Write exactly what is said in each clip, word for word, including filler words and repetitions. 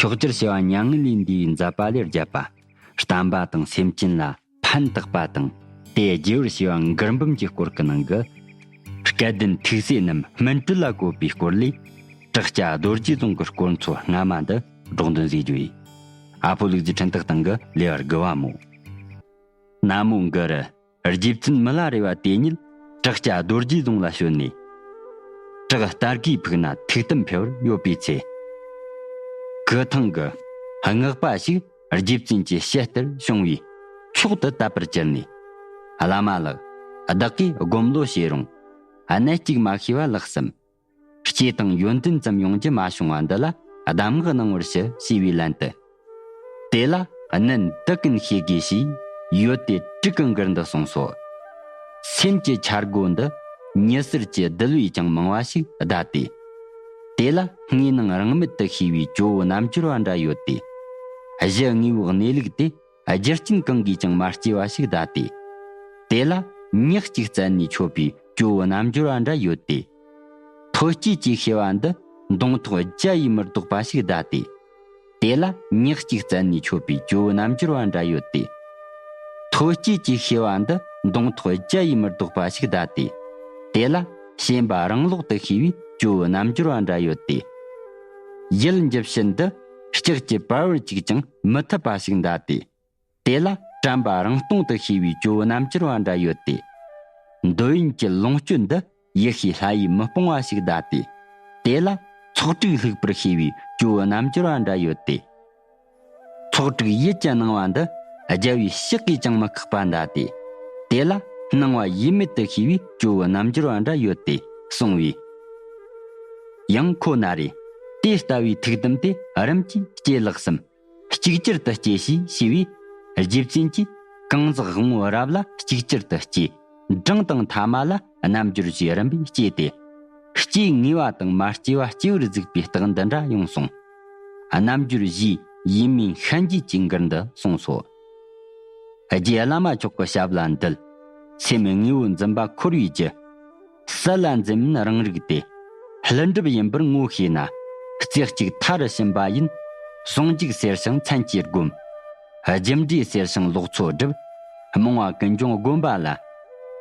ཕྱོགས་བཅུར་བྱ་བ་མྱ་ངན་ལས་འདས་པའི་མཛད་པ་ལས་བརྒྱབ་པ། བསྟན་པ་དང་སེམས་ཅན་ལ་ཕན་བཏགས་པ་དང་དེ་རྒྱས་པར་བྱས་པ་མགུར་འབུམ་གྱི་སྐོར་གྱི་ནང་གི། སྐལ་ལྡན་ཐུགས་སྲས་རྣམས་སྨིན་གྲོལ་ལ་བཀོད་པའི་སྐོར་ལས། བྲག་སྐྱ་རྡོ་རྗེ་རྫོང་གི་སྐོར་ཚོ་སྔ་མ་འདི་སྒྲོག་འདོན་མཛད་རྒྱུ་ཡིན། ཨ་ཕོ་ལུག་རྫི་འཕྲིན་སྟེགས་སྟེང་གི་ལེ་བར་དགུ་བ་མོ། ན་མོ་གུ་རུ། རྗེ་བཙུན་མི་ལ་རས་པ་དེ་ཉིད་བྲག་སྐྱ་རྡོ་རྗེ་རྫོང་ལ་བྱོན་ནས། བྲག་སྟར་གའི་ཕུག་ན་ཐུགས་དམ་འཕེལ་བར་ཡོད་པའི་ཚེ། གུ་ཐང་གི་སྔགས་པ་ཞིག་རྗེ་བཙུན་གྱི་ཞལ་ལྟར་བྱུང་བས་མཆོག་ཏུ་དད་པར་གྱུར་ནས། བླ་མ་ལགས། བདག་གིས་སྒོམ་བློ་བྱས་རུང་གནད་གཅིག་མ་ཤེས་པ་ལགས་སམ། སྐྱེས་དང་ཡོན་ཏན་ཙམ་ཡོང་རྒྱུ་མ་བྱུང་བ་འདི་ལ་གདམས་ངག་གནང་བར་ཞུ་ཞེས་པའི་ལན་དུ། དེ་ལ་གནད་འདི་ཀུན་ཤེས་དགོས་ཞེས་ཡོད་དེ་དྲུག་གི་མགུར་འདི་གསུངས་སོ། སེམས་ཀྱི་འཆར་སྒོ་འདི་མྱུར་གསལ་གྱི་རྡུལ་བས་ཀྱང་མང་བ་ཞིག་གདའ་སྟེ། དེ་ལ་དངོས་སྣང་རང་མལ་དུ་ཤེས་པའི་ཇོ་བོ་རྣལ་འབྱོར་བ་འདྲ་ཡོད་དེ། གཞི་དངོས་པོའི་གནས་ལུགས་དེ། རྒྱུ་རྐྱེན་གང་གིས་ཀྱང་མ་སྐྱེས་པ་ཞིག་གདའ་སྟེ། དེ་ལ་ཉག་གཅིག་བཙལ་ནས་ཆོད་པའི་ཇོ་བོ་རྣལ་འབྱོར་བ་འདྲ་ཡོད་དེ། ཐོད་སྐྱེས་ཀྱི་ཤེས་པ་འདི་མདུང་ཐོགས་བརྒྱ་ཡིས་མི་ལྡོག་པ་ཞིག་གདའ་སྟེ། དེ་ལ་ཉག་གཅིག་བཙལ་ནས་ཆོད་པའི་ཇོ་བོ་རྣལ་འབྱོར་བ་འདྲ་ཡོད་དེ། ཐོད་སྐྱེས་ཀྱི་ཤེས་པ་འདི་མདུང་ཐོགས་བརྒྱ་ཡིས་མི་ལྡོག་པ་ཞིག་གདའ་སྟེ། དེ་ལ་ཞེན་པ་རང་ལོག་ཏུ་ཤེས་པའི་ཇོ་བོ་རྣལ་འབྱོར་བ་འདྲ་ཡོད་དེ། ཡིད་འཇིབ་ཤིན་འདི་ལྕགས་ཀྱི་བར་བར་གཅིག་ཀྱང་མི་ཐུབ་པ་ཞིག་གདའ་སྟེ། དེ་ལ་དྲན་པ་རང་སྟོང་དུ་ཤེས་པའི་ཇོ་བོ་རྣལ་འབྱོར་བ་འདྲ་ཡོད་དེ། འདོད་ཡོན་གྱི་ལོངས་སྤྱོད་འདི་ཡིད་ཤེས་ལྷ་ཡིས་མི་སྤོང་བ་ཞིག་གདའ་སྟེ། དེ་ལ་ཚོགས་དྲུག་ལྷུག་པར་ཤེས་པའི་ཇོ་བོ་རྣལ་འབྱོར་བ་འདྲ་ཡོད་དེ། ཚོགས་དྲུག་ཡིད་ཀྱི་སྣང་བ་འདི་རྒྱལ་བའི་ཕྱག་གིས་ཀྱང་མི་ཁེགས་པ་གདའ་སྟེ། དེ་ལ་སྣང་བ་ཡིད་མེད་དུ་ཤེས་པའི་ཇོ་བོ་རྣལ་འབྱོར་བ་འདྲ་ཡོད་དེ་གསུངས་པས། ཡང་ཁོ་ན་རེ། དེ་ལྟ་བུའི་ཐུགས་དམ་དེ་རིམ་གྱིས་སྐྱེ་ལགས་སམ། ཅིག་ཅར་དུ་སྐྱེ་ཞེས་ཞུས་པས། རྗེ་བཙུན་གྱིས་གང་ཟག་དབང་པོ་རབ་ལ་ཅིག་ཅར་དུ་སྐྱེ། འབྲིང་དང་ཐ་མ་ལ་རྣལ་འབྱོར་གྱི་རིམ་པས་སྐྱེ་སྟེ། སྐྱེ་ངེས་པ་དང་མ་སྐྱེས་པ་སྐྱེ་བར་གཟིགས་པའི་རྟགས་འདི་འདྲ་ཡོང་གསུངས། རྣལ་འབྱོར་བཞིའི་ཡིད་སྨོན་ཤན་འབྱེད་ཀྱི་མགུར་འདི་གསུངས་སོ། རྗེ་བླ་མ་མཆོག་གི་ཞབས་ལ་འདུད། སེམས་དངོས་པོ་འཛིན་པ་འཁོར་བའི་རྒྱུ། གསལ་ལ་འཛིན་མིན་རང་རིག་སྟེ། ལྷུན་གྲུབ་ཡིན་པར་ངོ་ཤེས་ན། རྩེ་གཅིག་མཐའ་རུ་ཕྱིན་པ་ཡིན། ཟུང་འཇུག་ཟེར་ཞིང་མཚན་གྱིས་བསྒོམ། རྒྱུ་འབྲས་ཟེར་ཞིང་ལོག་འཚོ་སྒྲུབ། རྨོངས་པ་ཀུན་འབྱུང་བསྒོམ་པ་ལ།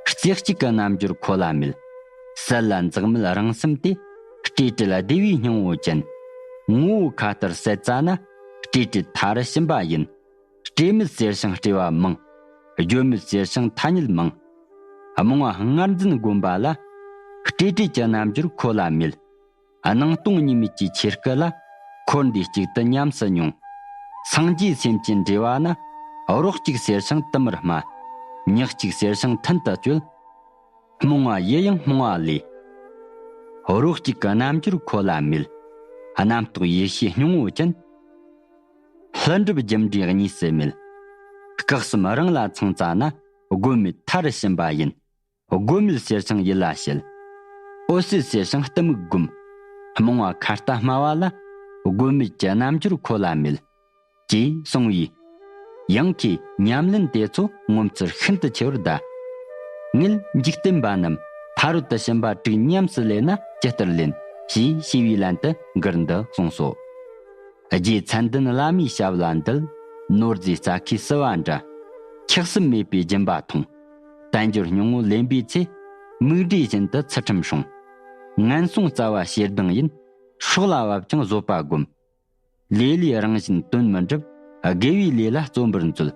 རྩེ་གཅིག་གི་རྣལ་འབྱོར་ཁོ་ལ་མེད། གསལ་ལ་འཛག་མེད་རང་སེམས་དེ། སྤྲོས་བྲལ་བདེ་བའི་སྙིང་པོ་ཅན། ངོ་བོ་མཁའ་ལྟར་གསལ་ཙ་ན། སྤྲོས་བྲལ་མཐའ་རུ་ཕྱིན་པ་ཡིན། སྤྲོས་མེད་ཟེར་ཞིང་སྤྲོས་པ་མང་། བརྗོད་མེད་ཟེར་ཞིང་ཐ་སྙད་མང་། རྨོངས་པ་སྔར་འཛིན་བསྒོམ་པ་ལ། སྤྲོས་བྲལ་གྱི་རྣལ་འབྱོར་ཁོ་ལ་མེད། སྣང་སྟོང་གཉིས་མེད་ཀྱི་ཆོས་སྐུ་ལ། འཁོར་འདས་གཅིག་ཏུ་ཉམས་སུ་མྱོང་། སངས་རྒྱས་སེམས་ཀྱི་འབྲེལ་བ་ན། རོ་གཅིག་ཟེར་ཞིང་དུ་མར་སྨྲ། ཉག་གཅིག་ཟེར་ཞིང་མཐུན་དུ་སྤྱོད། རྨོངས་པ་ཡི་ཡང་རྨོངས་པ་ལས། རོ་གཅིག་གི་རྣལ་འབྱོར་ཁོ་ལ་མེད། རྣམ་རྟོག་ཡེ་ཤེས་སྙིང་པོ་ཅན། ལྷུན་གྲུབ་རྒྱུ་འབྲས་གཉིས་སུ་མེད། སྐུ་གསུམ་རང་ལ་ཚང་ཙ་ན། བསྒོམ་མེད་མཐའ་རུ་ཕྱིན་པ་ཡིན། བསྒོམ་མེད་ཟེར་ཞིང་ཡིད་ལ་བྱེད། འོད་གསལ་ཟེར་ཞིང་གཏི་མུག་བསྒོམ། རྨོངས་པ་ཁ་ལྟ་སྨྲ་བ་ལ། བསྒོམ་མེད་ཀྱི་རྣལ་འབྱོར་ཁོ་ལ་མེད། ཅེས་གསུངས་པས། ཡང་ཁོས་ཉམས་ལེན་དེ་ཚོ་ངོ་མཚར་ཤིན་ཏུ་ཆེ་བར་གདའ། ངེད་འཇིག་རྟེན་པ་རྣམས་ཕ་རོལ་ཏུ་ཕྱིན་པ་དྲུག་ཉམས་སུ་ལེན་ན་ཇི་ལྟར་ལེན་ཞེས་ཞུས་པའི་ལན་དུ་མགུར་འདི་གསུངས་སོ། རྗེ་མཚན་ལྡན་བླ་མའི་ཞབས་ལ་འདུད། ནོར་རྫས་རྩྭ་ཁའི་བསིལ་བ་འདྲ། འཁྱགས་སེམས་མེད་པའི་སྦྱིན་པ་ཐོངས། དལ་འབྱོར་སྙིང་པོ་ལེན་པའི་ཚེ། མིག་འབྲས་བཞིན་དུ་ཚུལ་ཁྲིམས་སྲུངས། ངན་སོང་རྩ་བ་ཞེ་སྡང་ཡིན། སྲོག་ལ་བབ་ཀྱང་བཟོད་པ་བསྒོམ། ལས་ལས་རང་བཞིན་དོན་མི་འགྲུབ། དགེ་བའི་ལས་ལ་བརྩོན་པར་མཛོད།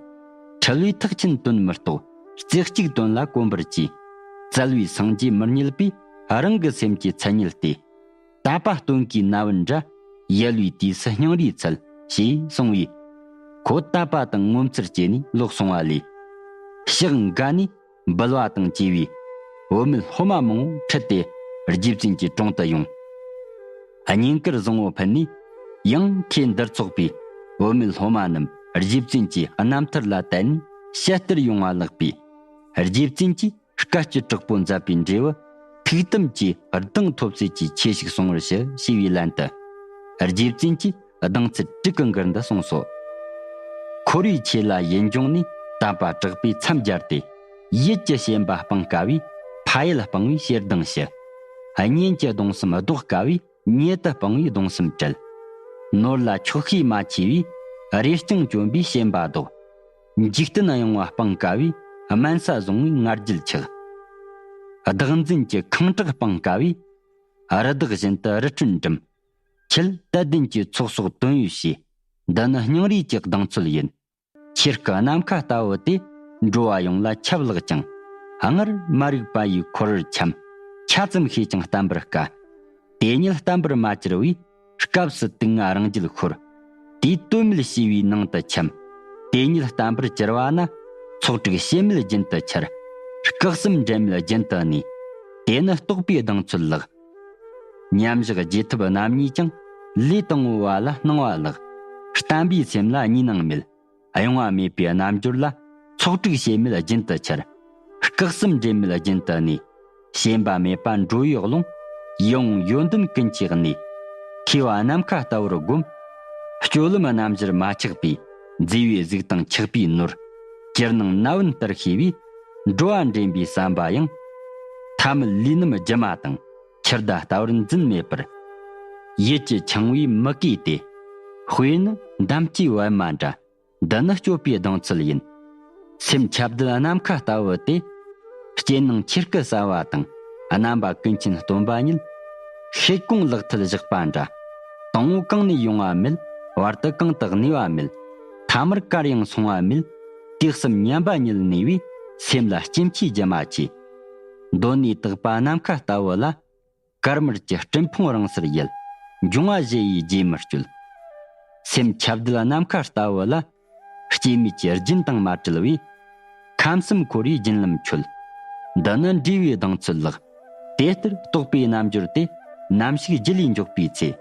འཁྲུལ་བའི་ཐེག་ཆེན་དོན་མི་རྟོགས། རྩེ་གཅིག་དོན་ལ་གོམས་པར་གྱིས། བཙལ་བའི་སངས་རྒྱས་མི་རྙེད་པས། རང་གི་སེམས་ཀྱི་མཚན་ཉིད་དེ། དད་པ་སྟོན་ཀའི་ན་བུན་འདྲ། ཡལ་བའི་དུས་སུ་སྙིང་རུས་འཚལ། ཞེས་གསུངས་པས། ཁོ་དད་པ་དང་ངོ་མཚར་སྐྱེས་ནས་ལོག་སོང་བ་ལས། ཕྱག་འགའ་ནས་འབུལ་བ་དང་བཅས་པའི་བུད་མེད་སློབ་མ་མང་པོ་ཁྲིད་དེ་རྗེ་བཙུན་གྱི་དྲུང་དུ་ཡོང་། བསྙེན་བཀུར་བཟང་པོ་ཕུལ་ནས། ཡང་ཁོས་འདིར་ཚོགས་པའི་བུད་མེད་སློབ་མ་རྣམས་རྗེ་བཙུན་གྱི་རྣམ་ཐར་ལ་བརྟེན་ནས་ཞལ་ལྟར་ཡོང་བ་ལགས་པས། རྗེ་བཙུན་གྱིས་བཀའ་སྤྱི་དྲག་པོ་མཛད་པའི་འབྲས་བུ། ཐུགས་དམ་གྱི་གདེང་ཐོབ་ཚད་ཀྱི་ཆོས་ཤིག་གསུང་བར་ཞུ་ཞེས་པའི་ལན་དུ། རྗེ་བཙུན་གྱིས་གདེང་ཚད་དྲུག་གི་མགུར་འདི་གསུངས་སོ། འཁོར་བའི་ཆོས་ལ་ཡིད་འབྱུང་ནས། དད་པ་དྲག་པོས་མཚམས་སྦྱར་ཏེ། ཡིད་ཀྱི་ཞེན་པ་སྤང་དཀའ་བས། ཕ་ཡུལ་སྤང་བའི་ཞེ་སྡང་ཞི། གཉེན་གྱི་གདུང་སེམས་བཟློག་དཀའ་བས། ཉེ་དུ་སྤང་བའི་གདུང་སེམས་བྲལ། ནོར་ལ་ཆོག་ཤེས་མ་ཆེ་བས་རེ་རྐྱང་བཅོམ་པའི་ཞེན་པ་ལྡོག། འཇིག་རྟེན་གཡེང་བ་སྤང་དཀའ་བས་དམན་ས་བཟུང་བའི་ང་རྒྱལ་ཆག། བདག་འཛིན་གྱི་ཁེངས་དྲེགས་སྤང་དཀའ་བས། རི་དྭགས་བཞིན་དུ་རི་ཁྲོད་འགྲིམ། ཁྱེད་དད་ལྡན་གྱི་ཚོགས་གསོག་དོན་ཡོད་བྱས། འདི་ནི་སྙིང་རུས་ཀྱི་གདེང་ཚོད་ཡིན། ཁྱེད་སྐུ་ནམ་མཁའ་ལྟ་བུ་སྟེ། འགྲོ་བ་ཡོངས་ལ་ཁྱབ་ལེགས་ཀྱང་། སྔར་མ་རིག་པ་ཡིས་འཁོར་བར་འཁྱམས། ཆ་ཙམ་ཤེས་ཀྱང་བསྟན་པར་དཀའ། དེ་ཉིད་བསྟན་པར་མ་གྱུར་བས། སྐབས་སུ་དུག་ལྔ་རང་རྒྱུད་ཤོར། དེས་དོན་མེད་བྱས་པའི་ནང་དུ་འཁྱམས། དེ་ཉིད་བསྟན་པར་གྱུར་པ་ན། ཚོགས་དྲུག་ཞེན་མེད་རྒྱུན་དུ་འཆར། སྐུ་གསུམ་འབྲལ་མེད་རྒྱུན་དུ་གནས། དེ་ནི་རྟོགས་པའི་གདེང་ཚོད་ལགས། མཉམ་བཞག་རྒྱལ་ཐབས་རྣམ་གཉིས་ཀྱང་། ལས་དང་པོ་བ་ལ་སྣང་བ་ལགས། བརྟན་པའི་སེམས་ལ་གཉིས་སྣང་མེད། གཡེང་བ་མེད་པའི་རྣམ་འགྱུར་ལ། ཚོགས་དྲུག་ཞེན་མེད་རྒྱུན་དུ་འཆར། སྐུ་གསུམ་འབྲལ་མེད་རྒྱུན་དུ་གནས། ཞེན་པ་མེད་པ་འགྲོ་བའི་ཀློང་། ཡིད་འོང་ཡོན་ཏན་ཀུན་གྱིས་གནས། མཁས་པ་ནམ་མཁའ་ལྟ་བུར་བསྒོམ། སྤྱོད་ལམ་རྣམ་གཞིར་མ་ཆགས་པས། མཛེས་པའི་གཟུགས་དང་འཁྱགས་པའི་ནོར། ཅིར་སྣང་ན་བུན་ལྟར་ཤེས་པས། འགྲོ་བ་འདྲེན་པའི་བསམ་པ་ཡང་། ཐ་མལ་ལུས་རྣམས་སྒྱུ་མ་དང་། འཆི་བདག་ལྟ་བུར་འཛིན་མེད་པར། ཡིད་ཀྱི་འཆིང་བའི་མུ་གེ་སྟེ། དཔེར་ན་འདམ་སྐྱེས་པད་མ་འདྲ། འདི་ནི་སྤྱོད་པའི་གདེང་ཚོད་ཡིན། སེམས་ཁྱབ་གདལ་ནམ་མཁའ་ལྟ་བུ་སྟེ། རྐྱེན་ནང་ཆོས་སྐུ་གསལ་བ་དང་། རྣམ་པ་ཀུན་མཁྱེན་སྟོན་པ་ཉིད། ཤེལ་གོང་ལག་མཐིལ་བཞག་པ་འདྲ། དང་པོ་གང་ནས་ཡོང་བ་མེད། བར་དུ་གང་དུ་གནས་པ་མེད། ཐ་མར་གར་ཡང་སོང་བ་མེད། དུས་གསུམ་མཉམ་པ་ཉིད་གནས་པས། སེམས་ལ་སྐྱེ་འཆིའི་རྒྱུ་མ་མཆིས། གདོད་ནས་དག་པ་ནམ་མཁའ་ལྟ་བུ་ལ། དཀར་དམར་གྱི་སྤྲིན་ཕུང་རང་སར་ཡལ། འབྱུང་བ་གཞི་ཡིས་རྗེས་མི་གཅོད། སེམས་ཁྱབ་གདལ་ནམ་མཁའ་ལྟ་བུ་ལ། སྐྱེ་མེད་ཀྱི་རྒྱུན་དང་མ་བྲལ་བས། ཁམས་གསུམ་འཁོར་བའི་རྒྱུན་ལམ་ཆོད། འདི་ནི་འབྲས་བུའི་གདེང་ཚོད་ལགས། དེ་ལྟར་རྟོགས་པའི་རྣམ་འགྱུར་དེ། ནམ་ཞིག་རྒྱུད་ལས་འཇོག་པའི་ཚེ།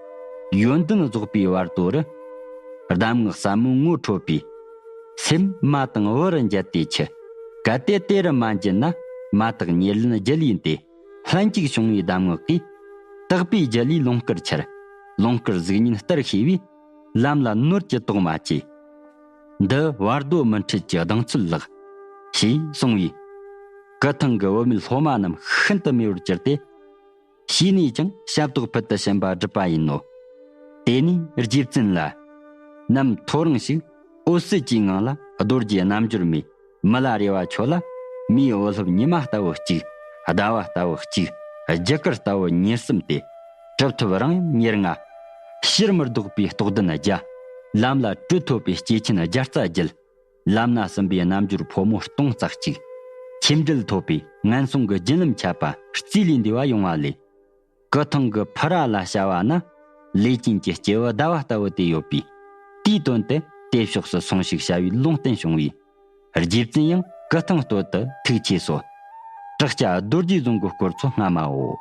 ཡོན་ཏན་རྫོགས་པའི་བར་དོ་རུ། གདམས་ངག་ཟབ་མོའི་ངོ་འཕྲོད་པའི། སེམས་མ་དང་བུ་རུ་འཇལ་ཏེ་འཆི། གལ་ཏེ་དེ་རུ་མ་འབྱོན་ན། མ་དག་ཉེར་ལེན་རྒྱུད་ལས་འདས། ལྷན་ཅིག་བྱུང་བའི་གདམས་ངག་གིས། དག་པའི་རྒྱུད་ལས་ལོངས་སྐུར་འཆར། ལོངས་སྐུར་གཟུགས་བརྙན་ལྟར་ཤེས་པས། ལམ་ལ་ནོར་གྱི་དོགས་མ་སྐྱེས། འདི་བར་དོ་མི་འཕྲད་ཀྱི་གདེང་ཚོད་ལགས། ཞེས་གསུངས་པས། སྐུ་ཐང་གི་བུད་མེད་སློབ་མ་རྣམས་ཤིན་ཏུ་མོས་པར་གྱུར་ཏེ། ཕྱིས་ནས་ཀྱང་ཞབས་ཏོག་ཕུལ་དུ་ཕྱིན་པ་བསྒྲུབས་པ་ཡིན་ནོ། དེ་ནས་རྗེ་བཙུན་ལ། ནམ་ཐོ་རངས་ཤིག་འོད་གསལ་གྱི་ངང་ལ་རྡོ་རྗེ་རྣལ་འབྱོར་མའི། མི་ལ་རས་པ་ཁྱོད་ལ། མིའི་འོད་རླབས་ཉི་མ་ལྟ་བུ་གཅིག། ཟླ་བ་ལྟ་བུ་གཅིག། རྒྱུ་སྐར་ལྟ་བུ་ཉེར་གསུམ་སྟེ། གྲུབ་ཐོབ་རང་ཡུམ་ཉེར་ལྔ། ཕྱིར་མི་ལྡོག་པའི་རྟོགས་ལྡན་བརྒྱ། ལམ་ལ་བགྲོད་ཐོབ་པའི་སྐྱེས་ཆེན་བརྒྱ་རྩ་བརྒྱད། ལམ་སྣ་ཟིན་པའི་རྣལ་འབྱོར་ཕོ་མོ་སྟོང་རྩ་གཅིག། ཆོས་འབྲེལ་ཐོབ་པའི་ངན་སོང་གི་རྒྱུན་ལམ་ཆད་པ་རྩིས་ལས་འདས་པ་ཡོང་བ་ལས། སྐུ་ཐང་གི་ཕུ་ར་ལ་བྱ་བ་ན། ལས་ཅན་གྱི་སྐྱེས་བུ་ཟླ་བ་ལྟ་བུ་དེ་ཡོད་པས། དེའི་དོན་དུ་དེ་ཕྱོགས་སུ་སོང་ཞིག་བྱ་བའི་ལུང་བསྟན་བྱུང་བས། རྗེ་བཙུན་ཡང་སྐུ་ཐང་བསྟོད་དུ་ཐུགས་ཆེས་སོ། བྲག་སྐྱ་རྡོ་རྗེ་རྫོང་གི་སྐོར་ཚོ་སྔ་མའོ།